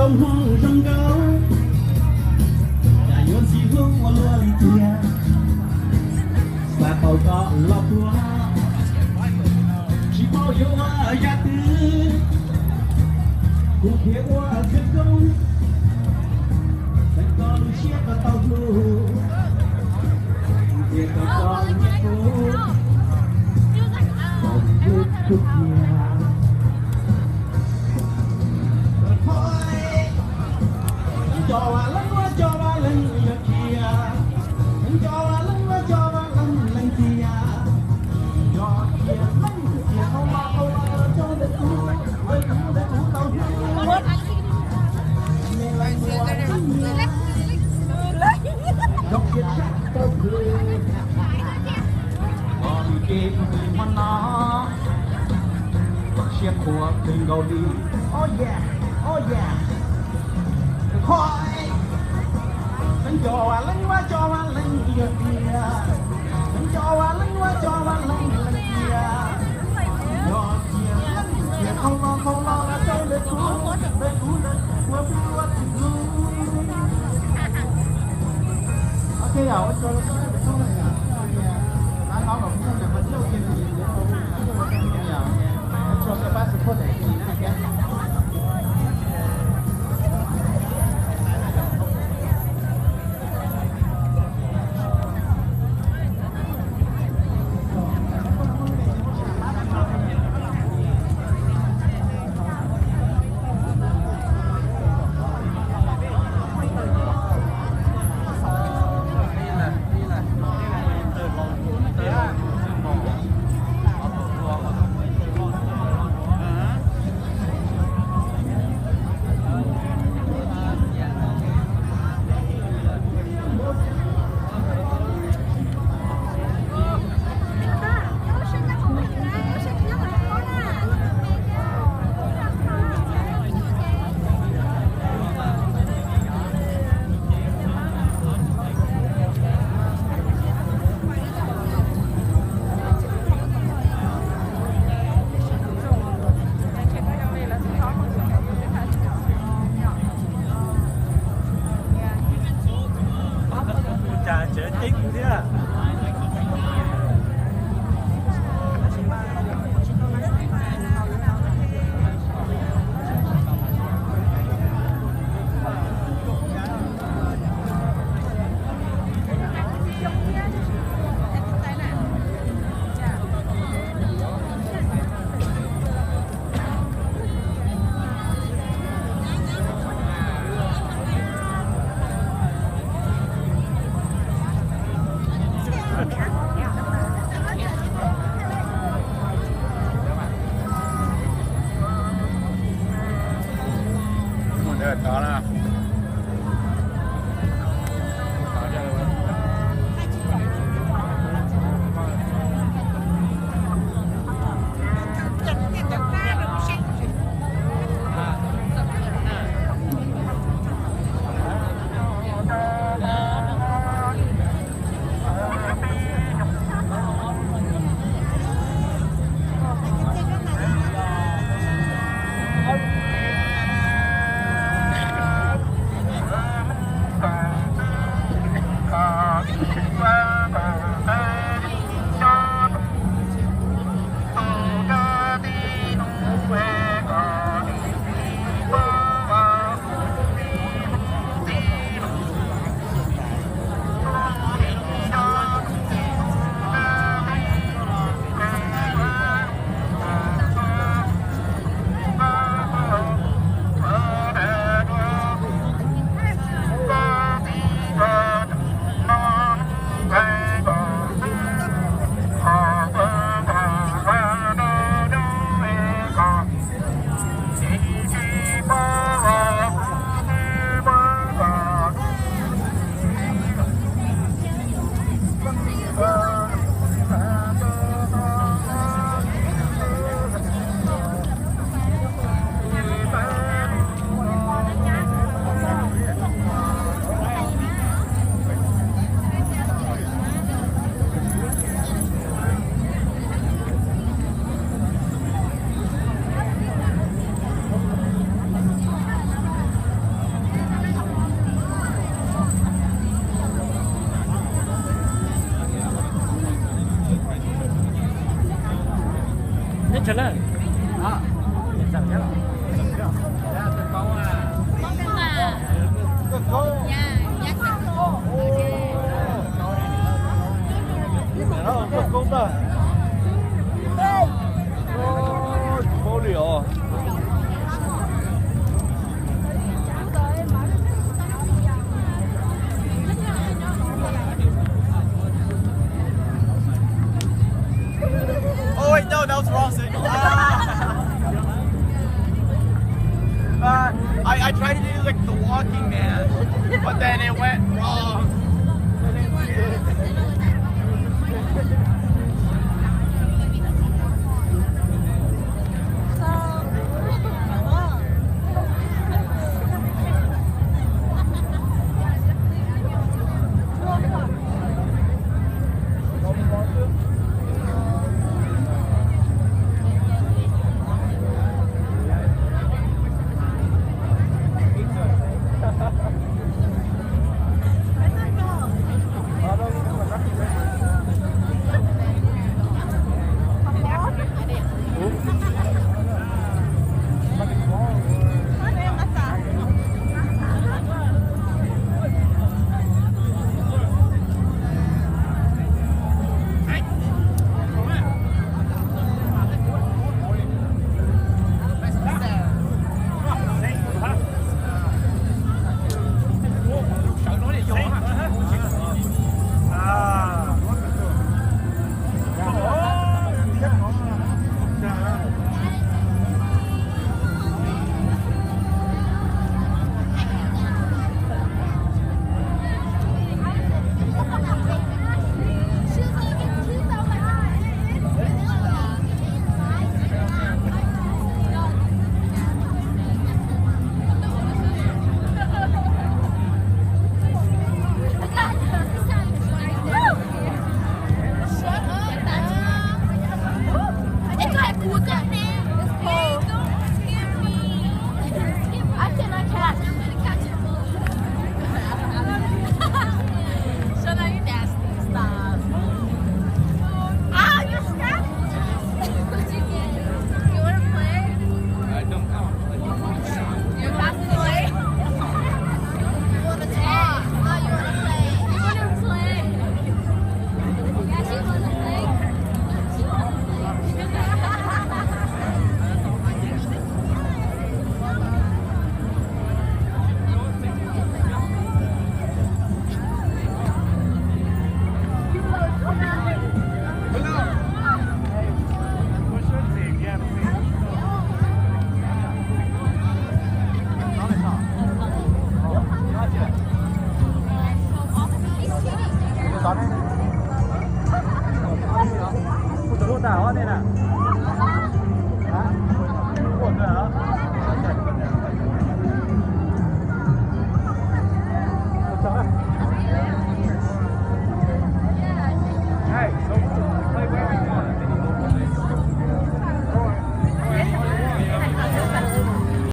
Zoo nkauj, cas yuav ntxim hlub ua luaj li tiag, xav tau koj los tuag, tsis paub yuav ua yam twg, kuv thiaj ua khawv koob, xeeb koj lub siab koj tau hlub, kuv thiaj tau koj nyiam kuv, tau hlub kuv tiag. Siab qhuav kawg nkaus li. Oh yeah, oh yeah. Hoi, nco Vaj Leej, Vaj nco Vaj Leej yog tiag. Nco Vaj Leej, Vaj nco Vaj Leej yog tiag. Yog tiag, tiag qhov no, qhov no rau ntawm kuv, ntawm kuv, ntawm kuv ua plig ua txwv. Ok, ua tsaug rau nej txhua tus. Hnub no los kuv coj nej mus ncig ua ke, ua ke, ua ke, ua ke. Ua cas tseem ceeb thiab. Koj na. Koj koob tag.